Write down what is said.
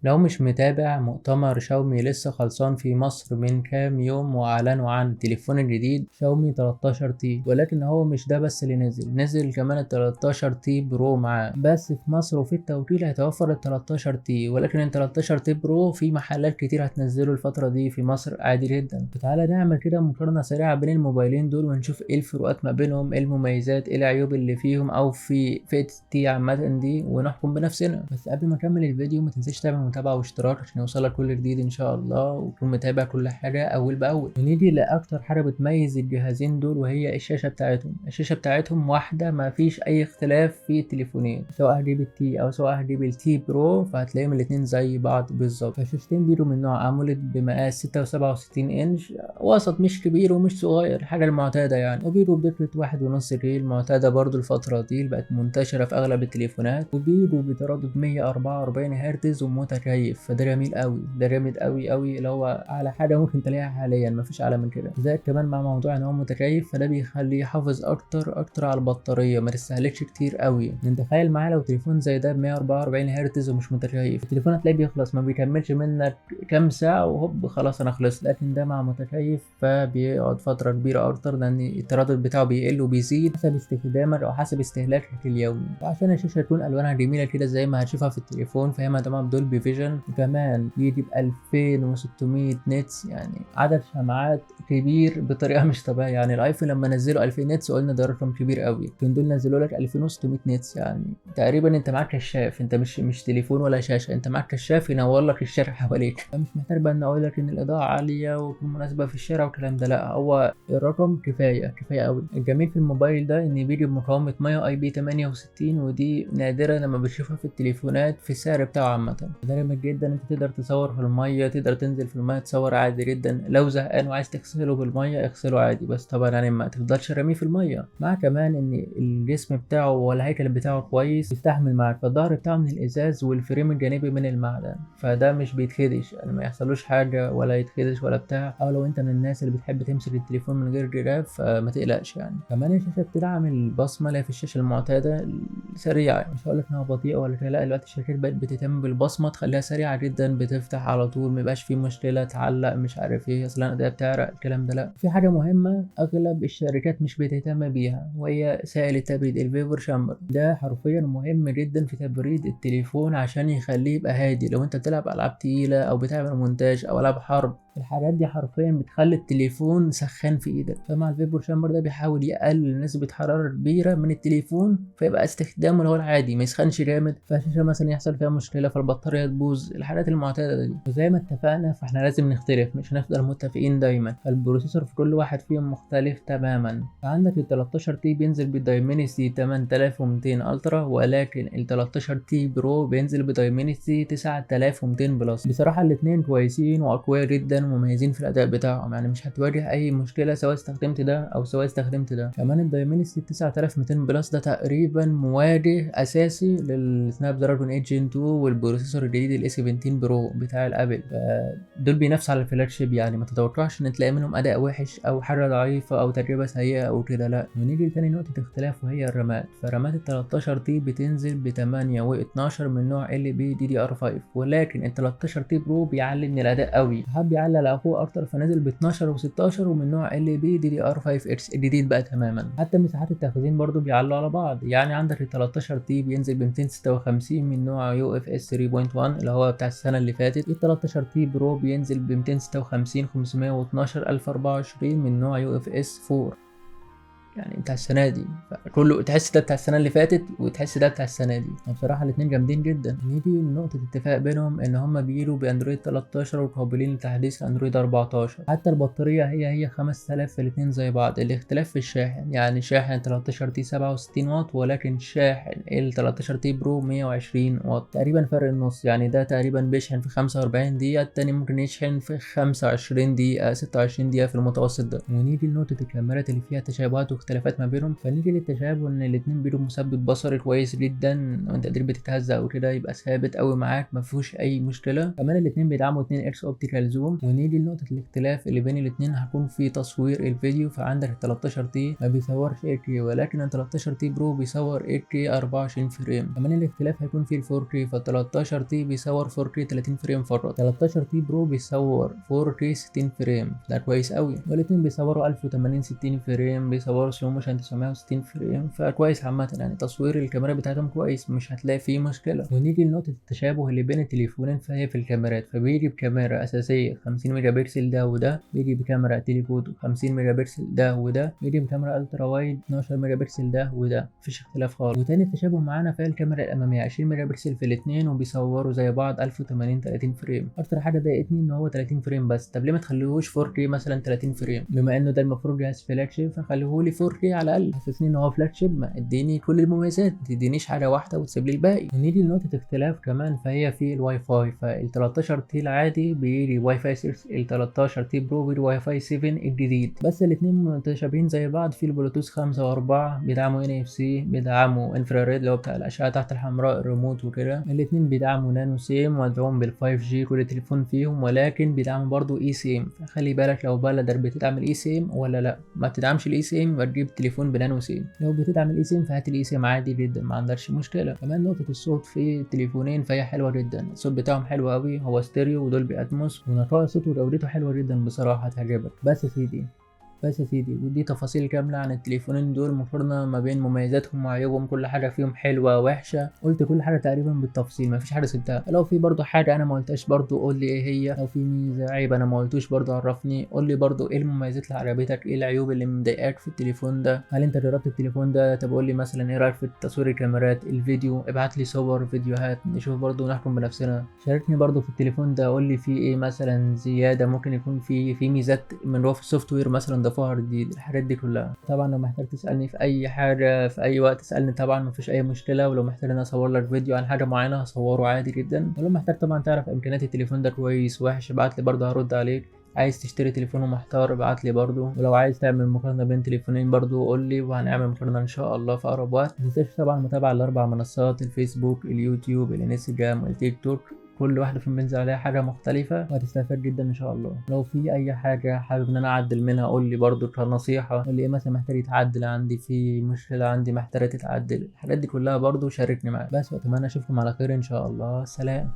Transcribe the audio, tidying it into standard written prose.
لو مش متابع، مؤتمر شاومي لسه خلصان في مصر من كام يوم، واعلنوا عن التليفون الجديد شاومي 13 T. ولكن هو مش ده بس اللي نزل، نزل كمان ال 13 T Pro معاه. بس في مصر وفي التوكيل هيتوفر ال 13 T، ولكن ال 13 T Pro في محلات كتير هتنزله الفترة دي في مصر عادي جدا. فتعالى نعمل كده مقارنة سريعة بين الموبايلين دول ونشوف ايه الفروقات ما بينهم، ايه المميزات، ايه العيوب اللي فيهم او في فئة T عامة دي، ونحكم بنفسنا. بس قبل ما نكمل الفيديو ما تنساش تعمل متابعة واشتراك عشان يوصلك كل جديد ان شاء الله، وتكون متابع كل حاجة اول باول. ونيجي لاكتر حاجة بتميز الجهازين دول وهي الشاشة بتاعتهم. الشاشة بتاعتهم واحدة، ما فيش اي اختلاف في التليفونين، سواء هجيب ال T او سواء هجيب ال T Pro فهتلاقيهم الاتنين زي بعض بالظبط. فالشاشتين بيجوا من نوع AMOLED بمقاس 6.67 انش، وسط، مش كبير ومش صغير، الحاجة المعتادة يعني. وبيجوا بدقة 1.5 K المعتادة برضو الفترة دي، بقت منتشرة في اغلب التليفونات. وبيجوا بتردد 144 هرتز ومتكيف، فده جميل قوي، ده جامد قوي قوي، اللي هو اعلى حاجة ممكن تلاقيها حاليا، مفيش اعلى من كده. زائد كمان مع موضوع ان هو متكيف، فده بيخليه يحافظ اكتر اكتر على البطارية، ما تستهلكش كتير قوي. انت تخيل معايا لو تليفون زي ده ب 144 هرتز ومش متكيف، التليفون هتلاقيه بيخلص، ما بيكملش منك كام ساعة وهوب خلاص انا خلصت. لكن ده مع متكيف فبيقعد فترة كبيرة اكتر، لان التردد بتاعه بيقل وبيزيد حسب استخدامك او حسب استهلاكك اليومي. وعشان الشاشة تكون الوانها جميلة كده زي ما هتشوفها في التليفون، فهي مدعومة ب Dolby Vision، وكمان بيجي ب 2600 nits، يعني عدد شمعات كبير بطريقة مش طبيعية. يعني الايفون لما نزلوا 2000 nits قلنا ده رقم كبير قوي، لكن دول نزلوا لك 2600 nits، يعني تقريبا انت معاك كشاف، انت مش تليفون ولا شاشة، انت معاك كشاف ينور لك الشارع حواليك. فمش محتاج بقى ان اقول لك ان الاضاءة عالية وتكون مناسبة في الشارع والكلام ده، لا هو الرقم كفاية كفاية قوي. الجميل في الموبايل ده ان بيجي بمقاومه مية IP 68، ودي نادرة لما بتشوفها في التليفونات في السعر بتاعه عامة. ده جامد جدا، انت تقدر تصور في المية، تقدر تنزل في المية تصور عادي جدا. لو زهقان وعايز تغسله بالمية اغسله عادي، بس طبعا يعني ما تفضلش رمية في المية. مع كمان ان الجسم بتاعه والهيكل بتاعه كويس يستحمل معاك، فالظهر بتاعه من الازاز وال frame الجانبي من المعدن، فده مش بيتخدش، يعني ما يحصلوش حاجة ولا يتخدش ولا بتاع. او لو انت من الناس اللي بتحب تمسك التليفون من غير جراب فما تقلقش يعني. كمان الشاشة بتدعم البصمة اللي هي في الشاشة المعتادة سريعة، مش هقول لك انها بطيئه ولا كده، لا دلوقتي الشركات بقت بتهتم بالبصمه تخليها سريعة جدا، بتفتح على طول، ما يبقاش في مشكلة تعلق مش عارف ايه، اصلا ده بتعرق الكلام ده. لا، في حاجة مهمة اغلب الشركات مش بتهتم بيها وهي سائل التبريد، ال vapor chamber. ده حرفيا مهم جدا في تبريد التليفون عشان يخليه يبقى هادي. لو انت بتلعب العاب تقيلة او بتعمل مونتاج او العاب حرب، الحاجات دي حرفيا بتخلي التليفون سخان في ايدك. فمع ال vapor chamber ده بيحاول يقلل نسبة حرارة كبيرة من التليفون، فيبقى استخدامه اللي هو العادي ما يسخنش جامد، فالشاشة مثلا يحصل فيها مشكلة فالبطارية تبوظ، الحاجات المعتادة دي. وزي ما اتفقنا فاحنا لازم نختلف، مش هنفضل متفقين دايما. فال processor في كل واحد فيهم مختلف تماما. فعندك ال 13 T بينزل بال Dimensity 8200 Ultra، ولكن ال 13 T Pro بينزل ب Dimensity 9200 Plus. بصراحة الاتنين كويسين واقوياء جدا ومميزين في الاداء بتاعهم، يعني مش هتواجه اي مشكلة سواء استخدمت ده او سواء استخدمت ده. كمان ال Dimensity 9200 Plus ده تقريبا مواجه اساسي لل Snapdragon 8 Gen 2 وال processor الجديد ال A17 Pro بتاع ال Apple، دول بينافسوا على ال flagship، يعني ما تتوقعش ان تلاقي منهم اداء وحش او حاجة ضعيفة او تجربه سيئه او كده، لا. ونيجي لتاني نقطة اختلاف وهي الرامات. فرامات ال 13 T بتنزل ب 8 و 12 من نوع ال بي دي دي ار 5، ولكن ال 13 T Pro بيعلي من الاداء قوي، حب يعلي على اخوه اكتر فنزل ب 12 و16 ومن نوع ال بي دي دي ار 5 اكس الجديد بقى تماما. حتى مساحات التخزين برضو بيعلوا على بعض، يعني عندك ال 13 T بينزل ب 256 من نوع UFS 3.1 اللي هو بتاع السنة اللي فاتت، ال 13 T Pro بينزل ب 256 512 1024 من نوع UFS 4، يعني بتاع السنة دي. كله تحس ده بتاع السنة اللي فاتت وتحس ده بتاع السنة دي. بصراحة الاثنين جامدين جدا. نيجي لنقطة اتفاق بينهم ان هما بيجوا باندرويد 13 وقابلين لتحديث اندرويد 14. حتى البطارية هي هي 5000 في الاثنين زي بعض، الاختلاف في الشاحن، يعني شاحن 13 T 67 واط ولكن شاحن ال 13 T Pro 120 واط، تقريبا فرق النص. يعني ده تقريبا بيشحن في 45 دقيقة، التاني ممكن يشحن في 25 دقيقة 26 دقيقة في المتوسط ده. ونيجي لنقطة الكاميرات اللي فيها تشابهات واختلافات ما بينهم. فنيجي للتشابه، ان الاتنين بيدوا مثبت بصري كويس جدا، وانت قادر بتتهزق وكده يبقى ثابت قوي معاك ما فيهوش اي مشكلة. كمان الاتنين بيدعموا 2 X optical zoom. ونيجي لنقطة الاختلاف اللي بين الاتنين هتكون في تصوير الفيديو. فعندك ال 13 T ما بيصورش 8K، ولكن ال 13 T Pro بيصور 8K 24 frame. كمان الاختلاف هيكون في ال 4K، فال 13 T بيصور 4K 30 frame فقط، 13 T Pro بيصور 4K 60 frame، ده كويس قوي. والاتنين بيصوروا 1080 60 frame، بيصوروا slow motion 960 frame، فكويس عامة يعني تصوير الكاميرا بتاعتهم كويس، مش هتلاقي فيه مشكلة. ونيجي لنقطة التشابه اللي بين التليفونين فهي في الكاميرات. فبيجي بكاميرا أساسية 50 ميجا بكسل ده وده، بيجي بكاميرا telephoto 50 ميجا بكسل ده وده، بيجي بكاميرا ultra wide 12 ميجا بكسل ده وده، مفيش اختلاف خالص. وتاني تشابه معانا في الكاميرا الأمامية 20 ميجا بكسل في الاتنين، وبيصوروا زي بعض 1080 30 frame. أكتر حاجة ضايقتني إن هو 30 frame بس، طب ليه ما تخليهوش 4K مثلا 30 frame؟ بما إنه ده المفروض جهاز flagship فخليهولي 4K على الأقل، حسسني إن هو flagship، ما اديني كل المميزات، ما تدينيش حاجة واحدة وتسيب لي الباقي. ونيجي لنقطة اختلاف كمان فهي في الواي فاي. فال 13 T العادي بيجي واي فاي 6، ال 13 T Pro بيجي واي فاي 7 الجديد، بس الاتنين متشابهين زي بعض في البلوتوث 5 و4، بيدعموا NFC، بيدعموا infrared اللي هو بتاع الاشعة تحت الحمراء الريموت وكده. الاتنين بيدعموا nano SIM ومدعوم بال 5G كل تليفون فيهم، ولكن بيدعموا برضو eSIM. فخلي بالك لو بلدك بتدعم ال eSIM ولا لا. ما بتدعمش ال eSIM يبقى تجيب تليفون ب nano SIM، لو بتدعم ال eSIM فهات ال eSIM عادي جدا ما عندكش مشكلة. كمان نقطة الصوت في التليفونين فهي حلوة جدا، الصوت بتاعهم حلو قوي، هو ستيريو و Dolby Atmos، ونقاء الصوت وجودته حلوة جدا بصراحة هتعجبك. بس يا سيدي ودي تفاصيل كاملة عن التليفونين دول، مقارنة ما بين مميزاتهم وعيوبهم، كل حاجة فيهم حلوة وحشة، قلت كل حاجة تقريبا بالتفصيل مفيش حاجة سبتها. لو في برضو حاجة أنا ما قلتهاش برضو قول لي إيه هي، لو في ميزة عيب أنا ما قلتوش برضو عرفني، قول لي برضو إيه المميزات اللي عجبتك، إيه العيوب اللي مضايقاك في التليفون ده، هل أنت جربت التليفون ده؟ طب قول لي مثلا إيه رأيك في تصوير الكاميرات، الفيديو، ابعت لي صور فيديوهات نشوف برضو ونحكم بنفسنا. شاركني برضو في التليفون ده، قول لي في إيه مثلا زيادة، ممكن يكون في ميزات من جوه في ال software مثلا ضافوها جديد، الحاجات دي كلها. طبعا لو محتاج تسألني في أي حاجة في أي وقت اسألني طبعا مفيش أي مشكلة، ولو محتاج إن أنا أصور لك فيديو عن حاجة معينة هصوره عادي جدا. ولو محتاج طبعا تعرف إمكانيات التليفون ده كويس وحش ابعت لي برضه هرد عليك. عايز تشتري تليفون ومحتار ابعت لي برضه، ولو عايز تعمل مقارنة بين تليفونين برضه قول لي، وهنعمل مقارنة إن شاء الله في أقرب وقت. متنساش طبعا متابعة الأربع منصات، الفيسبوك، اليوتيوب، الانستجرام، والتيك توك، كل واحدة فيهم بينزل عليها حاجة مختلفة وهتستفاد جدا إن شاء الله. لو في أي حاجة حابب إن أنا أعدل منها قول لي برضو كنصيحة، قول لي إيه مثلا محتاج يتعدل عندي، في مشكلة عندي محتاجة تتعدل، الحاجات دي كلها برضو شاركني معاك. بس وأتمنى أشوفكم على خير إن شاء الله. سلام.